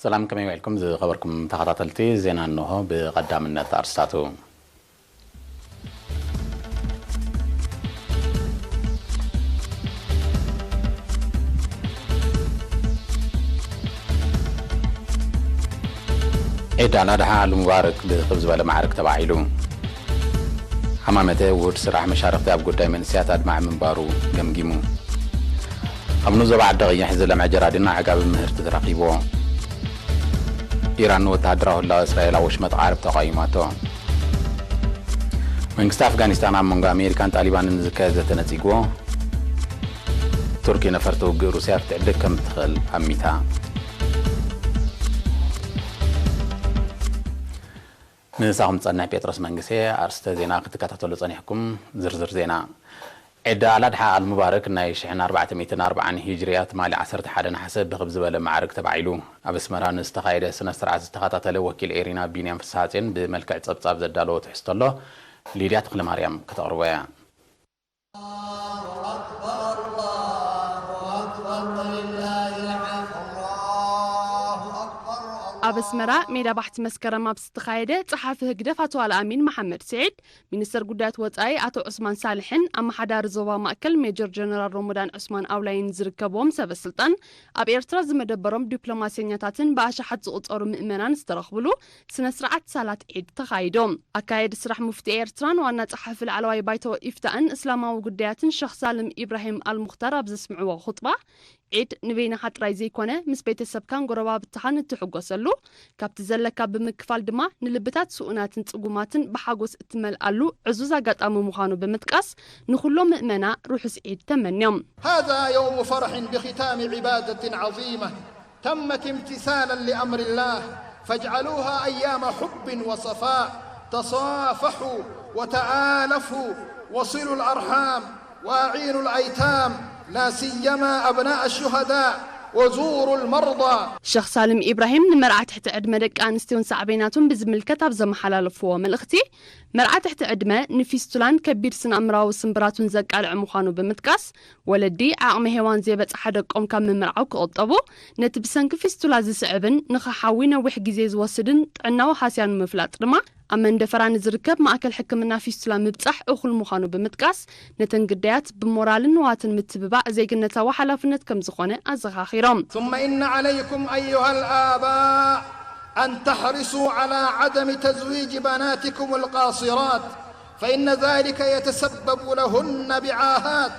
ሰላም፣ ከመይ ውዒልኩም ዝኸበርኩም ተኸታተልቲ ዜና? እንሆ ብቐዳምነት ኣርስታቱ። ዒድ ኣልኣድሓ ኣልሙባረክ ብኽብ ዝበለ ማዕርግ ተባዒሉ። ሃማመተ ውሁድ ስራሕ መሻርኽቲ ኣብ ጉዳይ መንእሰያት ኣድማዒ ምንባሩ ገምጊሙ። ኣብ ንዞባ ዓዲ ቐይሕ ዝለምዐ ጀራዲን ኣዕጋቢ ምህርቲ ተረኺብዎ። ኢራን ንወተሃደራዊ ህላወ እስራኤል ኣብ ወሽመጥ ዓረብ ተቓዊማቶ። መንግስቲ ኣፍጋኒስታን ኣብ መንጎ ኣሜሪካን ጣሊባንን ዝካየድ ዘተ ነጺግዎ። ቱርኪ ነፈርቲ ውግእ ሩስያ ክትዕድግ ከም ትኽእል ኣሚታ። ምሳኹም ጸንሕ ጴጥሮስ መንግስቴ። ኣርስተ ዜና ክትከታተሉ ጸኒሕኩም። ዝርዝር ዜና። ዒድ ኣልኣድሓ ኣልሙባረክ ናይ ሽሕን ኣርባዕተ ሚእትን ኣርባዓን ሂጅርያ ትማሊ ዓሰርተ ሓደ ነሓሰ ብኽብ ዝበለ ማዕርግ ተባዒሉ። ኣብ ኣስመራ ንዝተኻየደ ስነ ስርዓት ዝተኸታተለ ወኪል ኤሪና ቢንያም ፍስሃጽዮን ብመልክዕ ጸብጻብ ዘዳለዎ ትሕዝቶ ኣሎ። ሊድያ ተኽለማርያም ከተቕርቦ እያ። ኣብ ኣስመራ ሜዳ ባሕቲ መስከረም ኣብ ዝተኻየደ፣ ጸሓፊ ህግደፍ ኣቶ ኣልኣሚን መሓመድ ስዒድ፣ ሚኒስተር ጉዳያት ወጻኢ ኣቶ ዑስማን ሳልሕን ኣመሓዳሪ ዞባ ማእከል ሜጀር ጀነራል ሮሞዳን ዑስማን ኣውላይን ዝርከብዎም ሰበ ስልጣን፣ ኣብ ኤርትራ ዝመደበሮም ዲፕሎማሰኛታትን ብኣሽሓት ዝቑጸሩ ምእመናን ዝተረኽብሉ ስነ ስርዓት ሳላት ዒድ ተኻይዱ። ኣካየዲ ስራሕ ሙፍቲ ኤርትራን ዋና ጸሓፊ ላዕለዋይ ባይቶ ኢፍታእን እስላማዊ ጉዳያትን ሸኽ ሳልም ኢብራሂም ኣልሙኽታር ኣብ ዘስምዕዎ ኹጥባ፣ ዒድ ንበይንኻ ጥራይ ዘይኮነ፣ ምስ ቤተሰብካን ጎረባብትኻን እትሕጎሰሉ፣ ካብቲ ዘለካ ብምክፋል ድማ ንልብታት ስኡናትን ጽጉማትን ብሓጎስ እትመልኣሉ ዕዙዝ ኣጋጣሚ ምዃኑ ብምጥቃስ፣ ንኹሎም ምእመና ርሑስ ዒድ ተመንዮም። هذا يوم فرح بختام عبادة عظيمة تمت امتثالا لأمر الله، فاجعلوها أيام حب وصفاء، تصافحوا وتآلفوا، وصلوا الأرحام، وأعينوا الأيتام، لا سيما أبناء الشهداء، وزوروا المرضى. ሸኽ ሳልም ኢብራሂም ንመርዓ ትሕቲ ዕድመ ደቂ ኣንስትዮን ሳዕቤናቱን ብዝምልከት ኣብ ዘመሓላለፍዎ መልእኽቲ፣ መርዓ ትሕቲ ዕድመ ንፊስቱላን ከቢድ ስነ-ኣእምራዊ ስምብራቱን ዘቃልዕ ምዃኑ ብምጥቃስ፣ ወለዲ ዓቕሚ ሄዋን ዘይበጽሓ ደቆም ካብ ምምርዓው ክቕጠቡ፣ ነቲ ብሰንኪ ፊስቱላ ዝስዕብን ንኽሓዊ ነዊሕ ግዜ ዝወስድን ጥዕናዊ ሃስያ ንምፍላጥ ድማ፣ ኣብ መንደፈራ ንዝርከብ ማእከል ሕክምና ፊስቱላ ምብጻሕ እኹል ምዃኑ ብምጥቃስ፣ ነተን ግዳያት ብሞራልን ንዋትን ምትብባዕ ዜግነታዊ ሓላፍነት ከም ዝኾነ ኣዘኻኺሮም። ثم إن عليكم أيها الآباء أن تحرصوا على عدم تزويج بناتكم القاصرات، فإن ذلك يتسبب لهن بعاهات،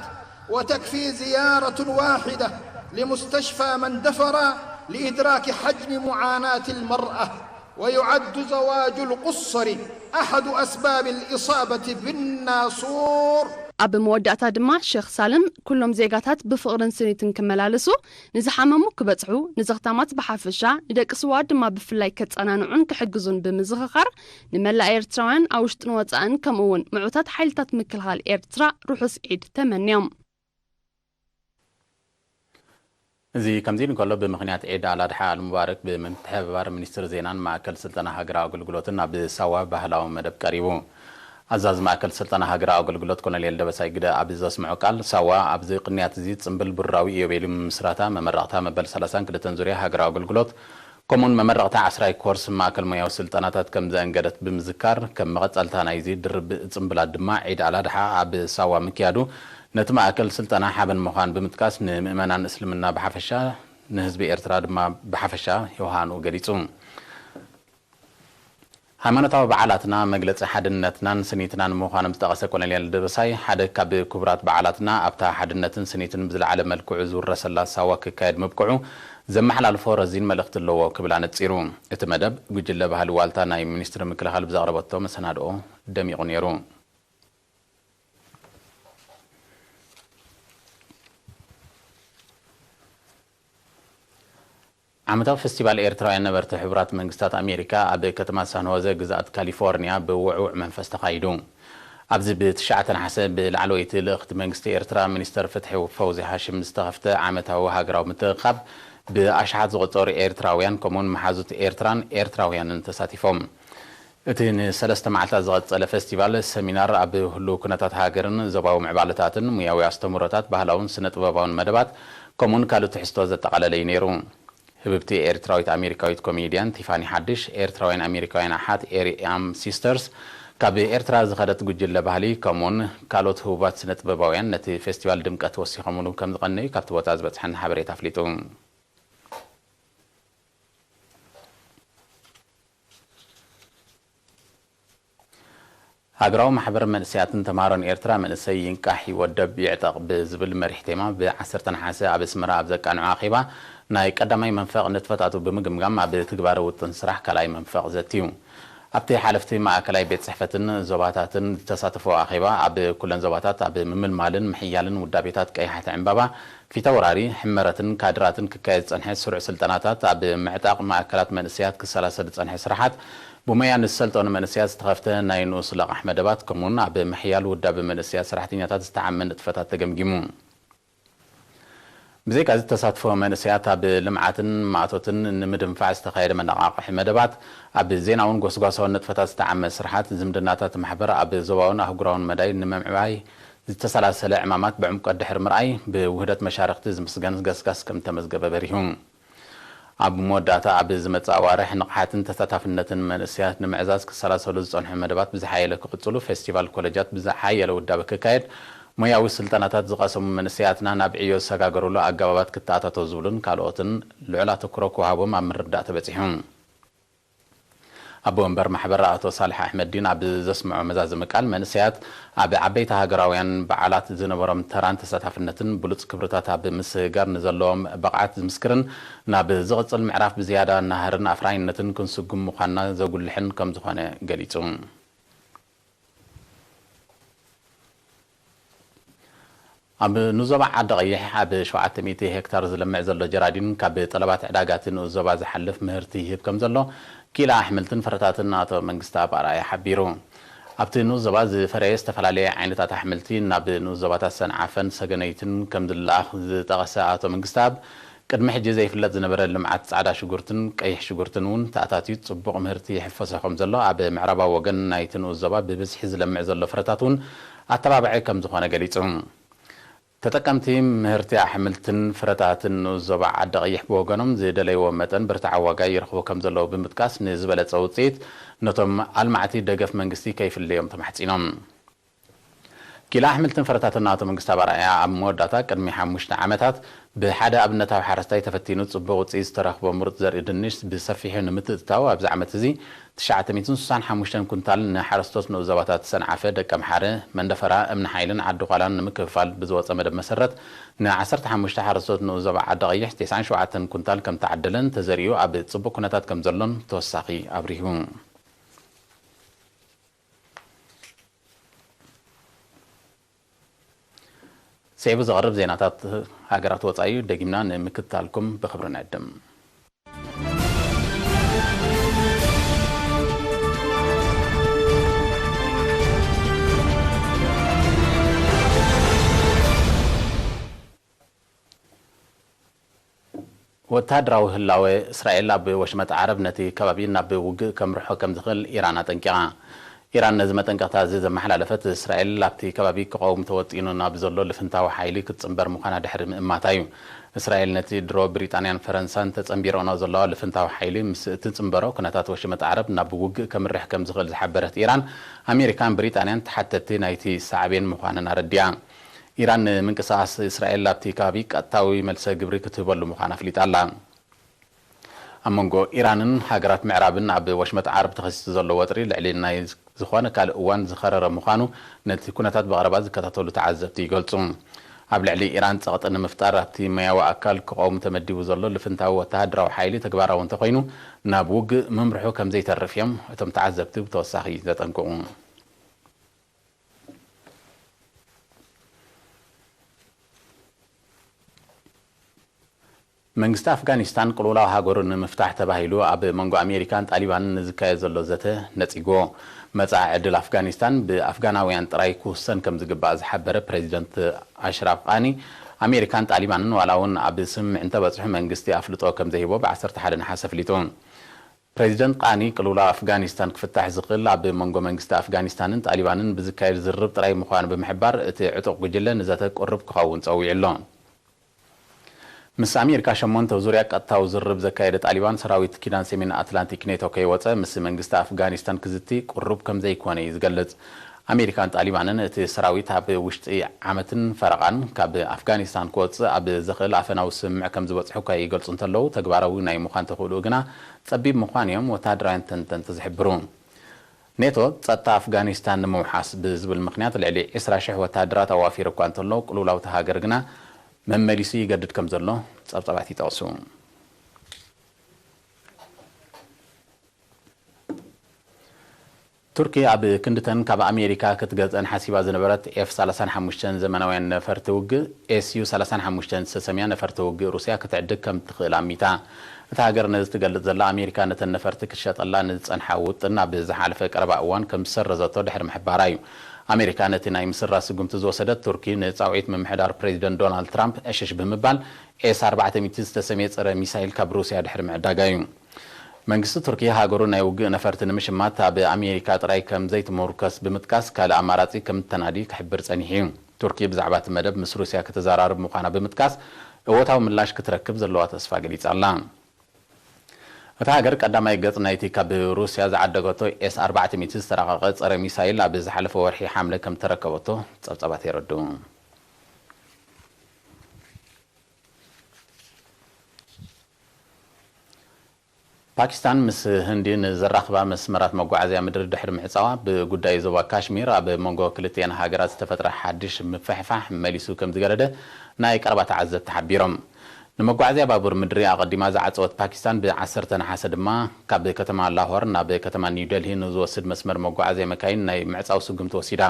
وتكفي زيارة واحدة لمستشفى مندفرة لإدراك حجم معاناة المرأة، ويعد زواج القصر أحد أسباب الإصابة بالناسور. ኣብ መወዳእታ ድማ ሸኽ ሳልም ኩሎም ዜጋታት ብፍቕርን ስኒትን ክመላለሱ፣ ንዝሓመሙ ክበጽሑ፣ ንዘኽታማት ብሓፈሻ፣ ንደቂ ስውኣት ድማ ብፍላይ ከጸናንዑን ክሕግዙን ብምዝኽኻር፣ ንመላእ ኤርትራውያን ኣብ ውሽጥን ወጻእን ከምኡ እውን ምዑታት ሓይልታት ምክልኻል ኤርትራ ርሑስ ዒድ ተመንዮም። እዚ ከምዚ ኢሉ እንከሎ፣ ብምኽንያት ዒድ ኣልኣድሓ ኣልሙባረክ ብምትሕብባር ሚኒስትሪ ዜናን ማእከል ስልጠና ሃገራዊ ኣገልግሎትን ኣብ ሳዋ ባህላዊ መደብ ቀሪቡ። ኣዛዚ ማእከል ስልጠና ሃገራዊ ኣገልግሎት ኮሎኔል ደበሳይ ግደ ኣብ ዘስምዖ ቃል፣ ሳዋ ኣብዚ ቅንያት እዚ ጽምብል ብሩራዊ ኢዮቤልዩ ምምስራታ፣ መመረቕታ መበል ሰላሳን ክልተን ዙርያ ሃገራዊ ኣገልግሎት፣ ከምኡውን መመረቕታ ዓስራይ ኮርስ ማእከል ሞያዊ ስልጠናታት ከም ዘአንገደት ብምዝካር፣ ከም መቐጸልታ ናይዚ ድርብ ጽምብላት ድማ ዒድ ኣልኣድሓ ኣብ ሳዋ ምክያዱ፣ ነቲ ማእከል ስልጠና ሓበን ምዃን ብምጥቃስ፣ ንምእመናን እስልምና ብሓፈሻ፣ ንህዝቢ ኤርትራ ድማ ብሓፈሻ ዮሃንኡ ገሊጹ። ሃይማኖታዊ በዓላትና መግለጺ ሓድነትናን ስኒትናን ምዃኖም ዝጠቐሰ ኮሎኔል ደበሳይ፣ ሓደ ካብ ክቡራት በዓላትና ኣብታ ሓድነትን ስኒትን ብዝለዓለ መልክዑ ዝውረሰላ ሳዋ ክካየድ ምብቅዑ ዘመሓላልፎ ረዚን መልእኽቲ ኣለዎ ክብል ኣነጺሩ። እቲ መደብ፣ ጉጅለ ባህሊ ዋልታ ናይ ሚኒስትሪ ምክልኻል ብዘቕረበቶ መሰናድኦ ደሚቑ ነይሩ። ዓመታዊ ፈስቲቫል ኤርትራውያን ነበርቲ ሕቡራት መንግስታት ኣሜሪካ ኣብ ከተማ ሳን ሆዘ ግዝኣት ካሊፎርኒያ ብውዕውዕ መንፈስ ተኻይዱ። ኣብዚ ብትሽዓተ ነሓሰ ብላዕለወይቲ ልእኽቲ መንግስቲ ኤርትራ ሚኒስተር ፍትሒ ፈውዚ ሃሽም ዝተኸፍተ ዓመታዊ ሃገራዊ ምትእኽኻብ ብኣሽሓት ዝቑጸሩ ኤርትራውያን ከምኡውን መሓዙት ኤርትራን ኤርትራውያንን ተሳቲፎም። እቲ ንሰለስተ መዓልታት ዝቐጸለ ፈስቲቫል ሰሚናር ኣብ ህሉው ኩነታት ሃገርን ዞባዊ ምዕባለታትን፣ ሙያዊ ኣስተምህሮታት፣ ባህላውን ስነ-ጥበባውን መደባት፣ ከምኡውን ካልእ ትሕዝቶ ዘጠቓለለ እዩ ነይሩ። ህብብቲ ኤርትራዊት ኣሜሪካዊት ኮሜድያን ቲፋኒ ሓድሽ፣ ኤርትራውያን ኣሜሪካውያን ኣሓት ኤሪያም ሲስተርስ፣ ካብ ኤርትራ ዝኸደት ጉጅለ ባህሊ፣ ከምኡውን ካልኦት ህቡባት ስነ ጥበባውያን ነቲ ፌስቲቫል ድምቀት ወሲኾምሉ ከም ዝቐነዩ ካብቲ ቦታ ዝበጽሐና ሓበሬታ ኣፍሊጡ። ሃገራዊ ማሕበር መንእሰያትን ተምሃሮን ኤርትራ፣ መንእሰይ ይንቃሕ፣ ይወደብ፣ ይዕጠቕ ብዝብል መሪሕ ቴማ፣ ብ ዓሰርተ ነሓሰ ኣብ ኣስመራ ኣብ ዘቃንዖ ኣኼባ፣ ናይ ቀዳማይ መንፈቕ ንጥፈታቱ ብምግምጋም፣ ኣብ ትግባረ ውጥን ስራሕ ካልኣይ መንፈቕ ዘትዩ። ኣብቲ ሓለፍቲ ማእከላይ ቤት ጽሕፈትን ዞባታትን ዝተሳተፎ ኣኼባ፣ ኣብ ኩለን ዞባታት ኣብ ምምልማልን ምሕያልን ውዳቤታት ቀያሕቲ ዕምባባ፣ ፊታውራሪ፣ ሕመረትን ካድራትን ክካየድ ዝጸንሐ ስሩዕ ስልጠናታት፣ ኣብ ምዕጣቕ ማእከላት መንእሰያት ክሰላሰል ዝጸንሐ ስራሓት፣ ብሞያ ንዝሰልጠኑ መንእሰያት ዝተኸፍተ ናይ ንኡስ ለቓሕ መደባት፣ ከምኡውን ኣብ ምሕያል ውዳበ መንእሰያት ሰራሕተኛታት ዝተዓመ ንጥፈታት ተገምጊሙ። ብዘይካ እዚ ተሳትፎ መንእሰያት ኣብ ልምዓትን ማእቶትን ንምድንፋዕ ዝተኻየደ መነቓቕሒ መደባት፣ ኣብ ዜናውን ጎስጓሳውን ንጥፈታት ዝተዓመ ስርሓት ዝምድናታት ማሕበር ኣብ ዞባውን ኣህጉራውን መዳይ ንምምዕባይ ዝተሰላሰለ ዕማማት ብዕምቆት ድሕሪ ምርኣይ፣ ብውህደት መሻርኽቲ ዝምስገን ገስጋስ ከም ተመዝገበ በሪሁ። ኣብ መወዳእታ፣ ኣብ ዝመጽእ ኣዋርሕ ንቕሓትን ተሳታፍነትን መንእሰያት ንምዕዛዝ ክሰላሰሉ ዝጸንሑ መደባት ብዝሓየለ ክቕጽሉ፣ ፌስቲቫል ኮለጃት ብዝሓየለ ውዳበ ክካየድ፣ ሞያዊ ስልጠናታት ዝቐሰሙ መንእሰያትና ናብ ዕዮ ዝሰጋገሩሉ ኣገባባት ክተኣታቶ ዝብሉን ካልኦትን ልዑል ኣተኩሮ ክወሃቦም ኣብ ምርዳእ ተበጺሑ። ኣቦ ወንበር ማሕበር ኣቶ ሳልሕ ኣሕመዲን ኣብ ዘስምዖ መዛዘሚ ቃል፣ መንእሰያት ኣብ ዓበይቲ ሃገራውያን በዓላት ዝነበሮም ተራን ተሳታፍነትን ብሉጽ ክብርታት ኣብ ምስግጋር ንዘለዎም ብቕዓት ዝምስክርን ናብ ዝቕጽል ምዕራፍ ብዝያዳ ናህርን ኣፍራይነትን ክንስጉም ምዃንና ዘጉልሕን ከም ዝኾነ ገሊጹ። ኣብ ንዞባ ዓዲ ቀይሕ ኣብ ሸውዓተ ሚእቲ ሄክታር ዝለምዕ ዘሎ ጀራዲን ካብ ጠለባት ዕዳጋ እቲ ንኡስ ዞባ ዝሓልፍ ምህርቲ ይህብ ከም ዘሎ ኪላ ኣሕምልትን ፍረታትን ኣቶ መንግስተኣብ ኣርኣያ ሓቢሩ። ኣብቲ ንኡስ ዞባ ዝፈረየ ዝተፈላለየ ዓይነታት ኣሕምልቲ ናብ ንኡስ ዞባታት ሰንዓፈን ሰገነይትን ከም ዝለኣኽ ዝጠቐሰ ኣቶ መንግስተኣብ፣ ቅድሚ ሕጂ ዘይፍለጥ ዝነበረ ልምዓት ጻዕዳ ሽጉርትን ቀይሕ ሽጉርትን እውን ተኣታትዩ ጽቡቕ ምህርቲ ይሕፈሶ ከም ዘሎ ኣብ ምዕራባዊ ወገን ናይቲ ንኡስ ዞባ ብብዝሒ ዝለምዕ ዘሎ ፍረታት እውን ኣተባባዒ ከም ዝኾነ ገሊጹ። ተጠቀምቲ ምህርቲ ኣሕምልትን ፍረታትን ንኡስ ዞባ ዓዲ ቀይሕ ብወገኖም ዝደለይዎ መጠን ብርትዓዊ ዋጋ ይረኽቡ ከም ዘለዉ ብምጥቃስ፣ ንዝበለጸ ውጽኢት ነቶም ኣልማዕቲ ደገፍ መንግስቲ ከይፍለዮም ተማሕጺኖም። ኪላ ኣሕምልትን ፍረታትን ኣቶ መንግስተኣብ ኣርኣያ ኣብ መወዳእታ፣ ቅድሚ ሓሙሽተ ዓመታት ብሓደ ኣብነታዊ ሓረስታይ ተፈቲኑ ጽቡቕ ውጽኢት ዝተረኽቦ ምሩጽ ዘርኢ ድንሽ ብሰፊሑ ንምትእትታው ኣብዚ ዓመት እዚ ትሽዓተ ሚእትን ስሳን ሓሙሽተን ኩንታል ንሓረስቶት ንኡስ ዞባታት ሰንዓፈ፣ ደቀምሓረ፣ መንደፈራ፣ እምኒ ሓይልን ዓዲ ዃላን ንምክፍፋል ብዝወጸ መደብ መሰረት፣ ን ዓሰርተ ሓሙሽተ ሓረስቶት ንኡስ ዞባ ዓዲ ቀይሕ ተስዓን ሸውዓተን ኩንታል ከም ተዓደለን ተዘሪኡ ኣብ ጽቡቕ ኩነታት ከም ዘሎን ተወሳኺ ኣብሪሁ። ስዒቡ ዝቐርብ ዜናታት ሃገራት ወጻኢ ደጊምና ንምክትታልኩም ብኽብሪ ንዕድም። ወተሃደራዊ ህላወ እስራኤል ኣብ ወሽመጥ ዓረብ ነቲ ከባቢ ናብ ውግእ ከምርሖ ከም ዝኽእል ኢራን ኣጠንቂቓ። ኢራን ነዚ መጠንቀቕታ እዚ ዘመሓላለፈት፣ እስራኤል ኣብቲ ከባቢ ክቐውም ተወጢኑ ናብ ዘሎ ልፍንታዊ ሓይሊ ክትጽንበር ምዃና ድሕሪ ምእማታ እዩ። እስራኤል ነቲ ድሮ ብሪጣንያን ፈረንሳን ተጸንቢረኦ ዘለዋ ልፍንታዊ ሓይሊ ምስ እትጽንበሮ፣ ኩነታት ወሽመጥ ዓረብ ናብ ውግእ ከምርሕ ከም ዝኽእል ዝሓበረት ኢራን፣ ኣሜሪካን ብሪጣንያን ተሓተትቲ ናይቲ ሳዕቤን ምዃነን ኣረዲኣ። ኢራን ንምንቅስቓስ እስራኤል ኣብቲ ከባቢ ቀጥታዊ መልሰ ግብሪ ክትህበሉ ምዃና ኣፍሊጣ ኣላ። ኣብ መንጎ ኢራንን ሃገራት ምዕራብን ኣብ ወሽመጥ ዓረብ ተኸሲቱ ዘሎ ወጥሪ ልዕሊ ናይ ዝኾነ ካልእ እዋን ዝኸረረ ምዃኑ ነቲ ኩነታት ብቐረባ ዝከታተሉ ተዓዘብቲ ይገልጹ። ኣብ ልዕሊ ኢራን ጸቕጢ ንምፍጣር ኣብቲ ሞያዊ ኣካል ክቐውም ተመዲቡ ዘሎ ልፍንታዊ ወተሃደራዊ ሓይሊ ተግባራዊ እንተኾይኑ፣ ናብ ውግእ ምምርሑ ከም ዘይተርፍ እዮም እቶም ተዓዘብቲ ብተወሳኺ ዘጠንቅቑ። መንግስቲ ኣፍጋኒስታን ቅልውላው ሃገሩ ንምፍታሕ ተባሂሉ ኣብ መንጎ ኣሜሪካን ጣሊባንን ንዝካየድ ዘሎ ዘተ ነጺግዎ። መጻኢ ዕድል ኣፍጋኒስታን ብኣፍጋናውያን ጥራይ ክውሰን ከም ዝግባእ ዝሓበረ ፕሬዚደንት ኣሽራፍ ቃኒ፣ ኣሜሪካን ጣሊባንን ዋላ እውን ኣብ ስምምዕ እንተበጽሑ መንግስቲ ኣፍልጦ ከም ዘይህቦ ብ ዓሰርተ ሓደ ነሓሰ ኣፍሊጡ። ፕሬዚደንት ቃኒ፣ ቅልውላው ኣፍጋኒስታን ክፍታሕ ዝኽእል ኣብ መንጎ መንግስቲ ኣፍጋኒስታንን ጣሊባንን ብዝካየድ ዝርርብ ጥራይ ምዃኑ ብምሕባር፣ እቲ ዕጡቕ ጉጅለ ንዘተ ቅሩብ ክኸውን ጸዊዑ ኣሎ። ምስ ኣሜሪካ ሸሞንተ ዙርያ ቀጥታዊ ዝርርብ ዘካየደ ጣሊባን፣ ሰራዊት ኪዳን ሰሜን ኣትላንቲክ ኔቶ ከይወጸ ምስ መንግስቲ ኣፍጋኒስታን ክዝቲ ቅሩብ ከም ዘይኮነ እዩ ዝገልጽ። ኣሜሪካን ጣሊባንን እቲ ሰራዊት ኣብ ውሽጢ ዓመትን ፈረቓን ካብ ኣፍጋኒስታን ክወጽእ ኣብ ዘኽእል ኣፈናዊ ስምምዕ ከም ዝበጽሑ እኳ ይገልጹ እንተለዉ፣ ተግባራዊ ናይ ምዃን ተኽእሎኡ ግና ጸቢብ ምዃኑ እዮም ወተሃደራውያን ተንተንቲ ዝሕብሩ። ኔቶ ጸጥታ ኣፍጋኒስታን ንምውሓስ ብዝብል ምኽንያት ልዕሊ ዕስራ ሽሕ ወተሃደራት ኣዋፊሩ እኳ እንተሎ፣ ቅልውላው እታ ሃገር ግና መመሊሱ ይገድድ ከም ዘሎ ጸብጻባት ይጠቕሱ። ቱርኪ ኣብ ክንድተን ካብ ኣሜሪካ ክትገዝአን ሓሲባ ዝነበረት ኤፍ ሰላሳን ሓሙሽተን ዘመናውያን ነፈርቲ ውግእ ኤስዩ ሰላሳን ሓሙሽተን ዝተሰምያ ነፈርቲ ውግእ ሩስያ ክትዕድግ ከም ትኽእል ኣሚታ። እታ ሃገር ነዚ ትገልጽ ዘላ፣ ኣሜሪካ ነተን ነፈርቲ ክትሸጠላ ንዝጸንሓ ውጥን ኣብ ዝሓለፈ ቀረባ እዋን ከም ዝሰረዘቶ ድሕሪ ምሕባራ እዩ። ኣሜሪካ ነቲ ናይ ምስራዝ ስጉምቲ ዝወሰደት፣ ቱርኪ ንጻውዒት ምምሕዳር ፕሬዚደንት ዶናልድ ትራምፕ ዕሽሽ ብምባል ኤስ ኣርባዕተ ሚእቲ ዝተሰምየ ጸረ ሚሳይል ካብ ሩስያ ድሕሪ ምዕዳጋ እዩ። መንግስቲ ቱርኪ ሃገሩ ናይ ውግእ ነፈርቲ ንምሽማት ኣብ ኣሜሪካ ጥራይ ከም ዘይትምርኮስ ብምጥቃስ፣ ካልእ ኣማራጺ ከም እተናዲ ክሕብር ጸኒሑ እዩ። ቱርኪ ብዛዕባ እቲ መደብ ምስ ሩስያ ክትዘራረብ ምዃና ብምጥቃስ፣ እወታዊ ምላሽ ክትረክብ ዘለዋ ተስፋ ገሊጻ ኣላ። እታ ሃገር ቀዳማይ ገጽ ናይቲ ካብ ሩስያ ዝዓደገቶ ኤስ ኣርባዕተ ሚእቲ ዝተራቐቐ ጸረ ሚሳይል ኣብ ዝሓለፈ ወርሒ ሓምለ ከም ተረከበቶ ጸብጻባት የረድኡ። ፓኪስታን ምስ ህንዲ ንዘራኽባ መስመራት መጓዓዝያ ምድሪ ድሕሪ ምዕጻዋ፣ ብጉዳይ ዞባ ካሽሚር ኣብ መንጎ ክልቲኤን ሃገራት ዝተፈጥረ ሓድሽ ምፍሕፋሕ መሊሱ ከም ዝገደደ ናይ ቀረባ ተዓዘብቲ ሓቢሮም። ንመጓዓዝያ ባቡር ምድሪ ኣቐዲማ ዝዓጸወት ፓኪስታን፣ ብ ዓሰርተ ነሓሰ ድማ ካብ ከተማ ላሆር ናብ ከተማ ኒው ደልሂ ንዝወስድ መስመር መጓዓዝያ መካይን ናይ ምዕጻው ስጉምቲ ወሲዳ።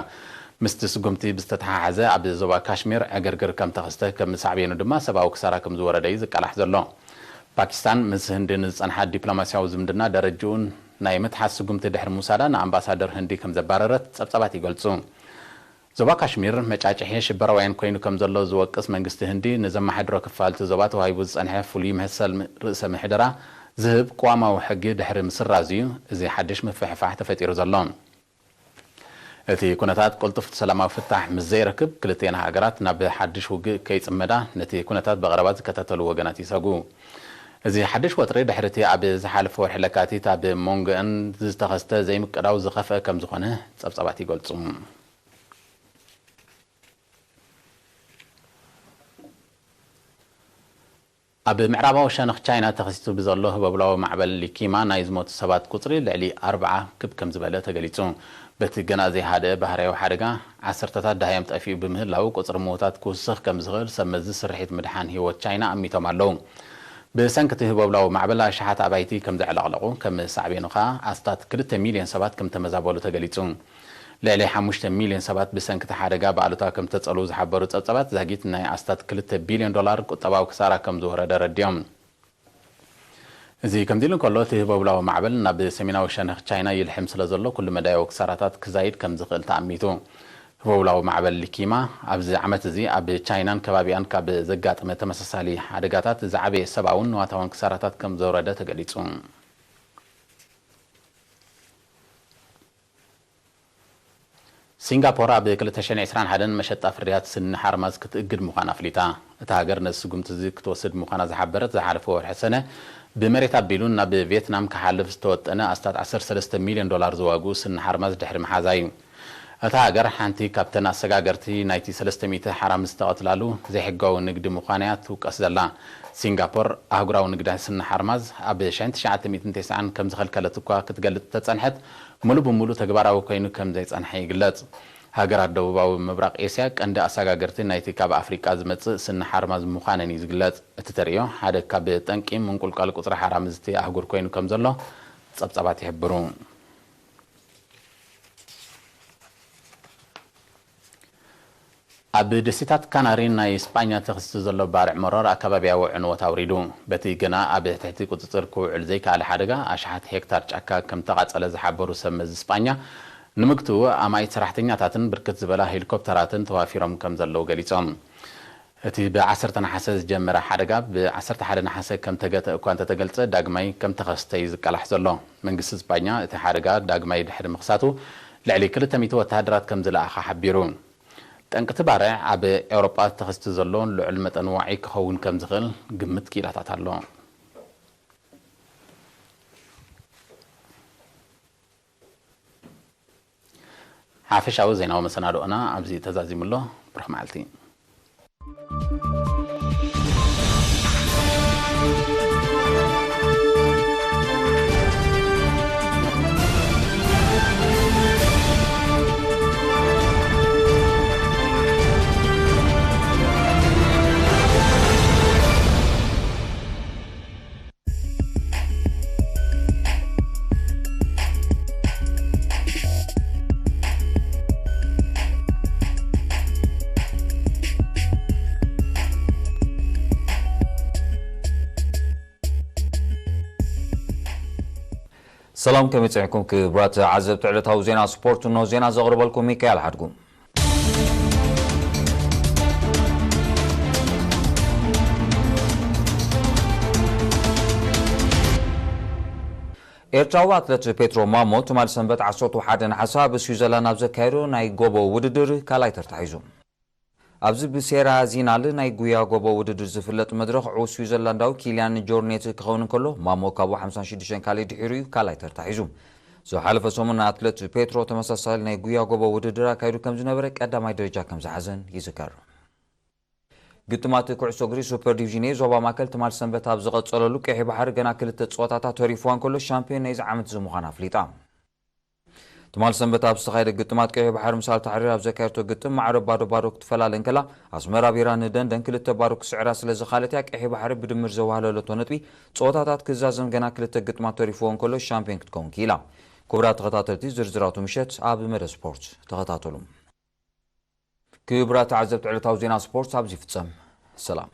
ምስቲ ስጉምቲ ብዝተተሓሓዘ፣ ኣብ ዞባ ካሽሚር ዕግርግር ከም ተኸስተ፣ ከም ሳዕቤኑ ድማ ሰብኣዊ ክሳራ ከም ዝወረደ እዩ ዝቃላሕ ዘሎ። ፓኪስታን ምስ ህንዲ ንዝጸንሓ ዲፕሎማስያዊ ዝምድና ደረጅኡን ናይ ምትሓዝ ስጉምቲ ድሕሪ ምውሳዳ፣ ንኣምባሳደር ህንዲ ከም ዘባረረት ጸብጻባት ይገልጹ። ዞባ ካሽሚር መጫጭሒ ሽበራውያን ኮይኑ ከም ዘሎ ዝወቅስ መንግስቲ ህንዲ፣ ንዘመሓድሮ ክፋል እቲ ዞባ ተዋሂቡ ዝጸንሐ ፍሉይ መሰል ርእሰ ምሕደራ ዝህብ ቅዋማዊ ሕጊ ድሕሪ ምስራዙ እዩ እዚ ሓድሽ ምፍሕፋሕ ተፈጢሩ ዘሎ። እቲ ኩነታት ቅልጡፍ ሰላማዊ ፍታሕ ምስ ዘይረክብ፣ ክልቲኤን ሃገራት ናብ ሓድሽ ውግእ ከይጽመዳ ነቲ ኩነታት ብቐረባ ዝከታተሉ ወገናት ይሰጉ። እዚ ሓድሽ ወጥሪ ድሕሪ እቲ ኣብ ዝሓለፈ ወርሒ ለካቲት ኣብ መንጎአን ዝተኸስተ ዘይምቅዳው ዝኸፍአ ከም ዝኾነ ጸብጻባት ይገልጹ። ኣብ ምዕራባዊ ሸነኽ ቻይና ተኸሲቱ ብዘሎ ህቦብላዊ ማዕበል ሊኪማ ናይ ዝሞቱ ሰባት ቁጽሪ ልዕሊ ኣርብዓ ክብ ከም ዝበለ ተገሊጹ። በቲ ገና ዘይሃደአ ባህርያዊ ሓደጋ፣ ዓሰርተታት ደሃዮም ጠፊኡ ብምህላው፣ ቁጽሪ ምዉታት ክውስኽ ከም ዝኽእል ሰብ መዚ ስርሒት ምድሓን ህይወት ቻይና ኣሚቶም ኣለዉ። ብሰንኪ እቲ ህቦብላዊ ማዕበል ኣሽሓት ኣባይቲ ከም ዘዕለቕለቑ፣ ከም ሳዕቤኑ ከኣ ኣስታት ክልተ ሚልዮን ሰባት ከም ተመዛበሉ ተገሊጹ። ልዕሊ ሓሙሽተ ሚልዮን ሰባት ብሰንኪ እቲ ሓደጋ ብኣሉታ ከም ዝተጸልዉ ዝሓበሩ ጸብጻባት፣ ዛጊት ናይ ኣስታት ክልተ ቢልዮን ዶላር ቁጠባዊ ክሳራ ከም ዝወረደ ረዲኦም። እዚ ከምዚ ኢሉ እንከሎ፣ እቲ ህቦብላዊ ማዕበል ናብ ሰሜናዊ ሸነኽ ቻይና ይልሕም ስለ ዘሎ፣ ኩሉ መዳያዊ ክሳራታት ክዛይድ ከም ዝኽእል ተኣሚቱ። ህቦብላዊ ማዕበል ሊኪማ ኣብዚ ዓመት እዚ ኣብ ቻይናን ከባቢኣን ካብ ዘጋጠመ ተመሳሳሊ ሓደጋታት ዝዓበየ ሰብኣውን ንዋታውን ክሳራታት ከም ዘውረደ ተገሊጹ። ሲንጋፖር ኣብ ክልተ ሽሕን ዕስራን ሓደን መሸጣ ፍርያት ስኒ ሓርማዝ ክትእግድ ምዃና ኣፍሊጣ። እታ ሃገር ነዚ ስጉምቲ እዚ ክትወስድ ምዃና ዝሓበረት ዝሓለፈ ወርሒ ሰነ፣ ብመሬት ኣቢሉ ናብ ቪየትናም ክሓልፍ ዝተወጠነ ኣስታት ዓሰርተ ሰለስተ ሚልዮን ዶላር ዝዋግኡ ስኒ ሓርማዝ ድሕሪ ምሓዛ እዩ። እታ ሃገር ሓንቲ ካብተን ኣሰጋገርቲ ናይቲ ሰለስተ ሚእቲ ሓራምዝ ዝተቐትላሉ ዘይሕጋዊ ንግዲ ምዃና እያ ትውቀስ ዘላ። ሲንጋፖር ኣህጉራዊ ንግዲ ስኒ ሓርማዝ ኣብ ሸሕን ትሽዓተ ሚእትን ተስዓን ከም ዝኸልከለት እኳ ክትገልጽ እንተጸንሐት፣ ሙሉ ብሙሉ ተግባራዊ ኮይኑ ከም ዘይጸንሐ ይግለጽ። ሃገራት ደቡባዊ ምብራቕ ኤስያ ቀንዲ ኣሰጋገርቲ ናይቲ ካብ ኣፍሪቃ ዝመጽእ ስኒ ሓርማዝ ምዃነን እዩ ዝግለጽ። እቲ ተርእዮ ሓደ ካብ ጠንቂ ምንቁልቋል ቁጽሪ ሓራምዝቲ ኣህጉር ኮይኑ ከም ዘሎ ጸብጻባት ይሕብሩ። ኣብ ደሴታት ካናሪ ናይ ስጳኛ ተኸሲቱ ዘሎ ባርዕ መሮር ኣከባብያዊ ዕንወት ኣውሪዱ። በቲ ገና ኣብ ትሕቲ ቁጽጽር ክውዕል ዘይከኣለ ሓደጋ፣ ኣሽሓት ሄክታር ጫካ ከም ተቓጸለ ዝሓበሩ ሰብ መዚ ስጳኛ፣ ንምግትኡ ኣማኢት ሰራሕተኛታትን ብርክት ዝበላ ሄሊኮፕተራትን ተዋፊሮም ከም ዘለዉ ገሊጾም። እቲ ብ ዓሰርተ ነሓሰ ዝጀመረ ሓደጋ ብ ዓሰርተ ሓደ ነሓሰ ከም ተገተ እኳ እንተተገልጸ፣ ዳግማይ ከም ተኸስተ እዩ ዝቃላሕ ዘሎ። መንግስቲ ስጳኛ እቲ ሓደጋ ዳግማይ ድሕሪ ምኽሳቱ፣ ልዕሊ ክልተ ሚእቲ ወተሃደራት ከም ዝለኣኸ ሓቢሩ። ጠንቂ እቲ ባርዕ ኣብ ኤውሮጳ ተኸስቲ ዘሎ ልዑል መጠን ዋዒ ክኸውን ከም ዝኽእል ግምት ክኢላታት ኣሎ። ሓፈሻዊ ዜናዊ መሰናድኦና ኣብዚ ተዛዚሙ ኣሎ። ብሩኽ መዓልቲ። ሰላም፣ ከመይ ጸኒሕኩም ክቡራት ተዓዘብቲ ዕለታዊ ዜና ስፖርት? እነሆ ዜና ዘቕርበልኩም ሚካኤል ሓድጉ። ኤርትራዊ ኣትለት ፔትሮ ማሞ ትማሊ ሰንበት ዓሰርተ ሓደ ነሓሰ ኣብ ስዊዘርላንድ ኣብ ዘካየዶ ናይ ጎቦ ውድድር ካልኣይ ተርታ ሒዙ። ኣብዚ ብሴራ ዚናል ናይ ጉያ ጎቦ ውድድር ዝፍለጥ መድረኽ፣ ዕዉት ስዊዘርላንዳዊ ኪልያን ጆርኔት ክኸውን እንከሎ፣ ማሞ ካብኡ ሓምሳን ሽዱሽተን ካልእ ድሒሩ እዩ ካልኣይ ተርታ ሒዙ። ዝሓለፈ ሰሙን ኣትለት ፔትሮ ተመሳሳሊ ናይ ጉያ ጎቦ ውድድር ኣካይዱ ከም ዝነበረ ቀዳማይ ደረጃ ከም ዝሓዘን ይዝከር። ግጥማት ኩዕሶ እግሪ ሱፐር ዲቪዥን ኤ ዞባ ማእከል ትማል ሰንበት ኣብ ዝቐጸለሉ፣ ቀይሕ ባሕሪ ገና ክልተ ጸወታታት ተሪፍዋ እንከሎ፣ ሻምፒዮን ናይዚ ዓመት እዚ ምዃና ኣፍሊጣ። ትማል ሰንበት ኣብ ዝተኻየደ ግጥማት፣ ቀይሕ ባሕሪ ምስ ኣልታሕሪር ኣብ ዘካየደቶ ግጥም፣ ማዕረ ባዶ ባዶ ክትፈላለ እንከላ፣ ኣስመራ ቢራ ንደንደን ክልተ ባዶ ክስዕራ ስለ ዝኻለት እያ ቀይሕ ባሕሪ ብድምር ዘዋህለለቶ ነጥቢ። ጸወታታት ክዛዘም ገና ክልተ ግጥማት ተሪፍዎ እንከሎ፣ ሻምፒዮን ክትከውን ክኢላ። ክቡራት ተኸታተልቲ፣ ዝርዝራቱ ምሸት ኣብ መደብ ስፖርት ተኸታተሉ። ክቡራት ተዓዘብቲ፣ ዕለታዊ ዜና ስፖርት ኣብዚ ይፍጸም። ሰላም።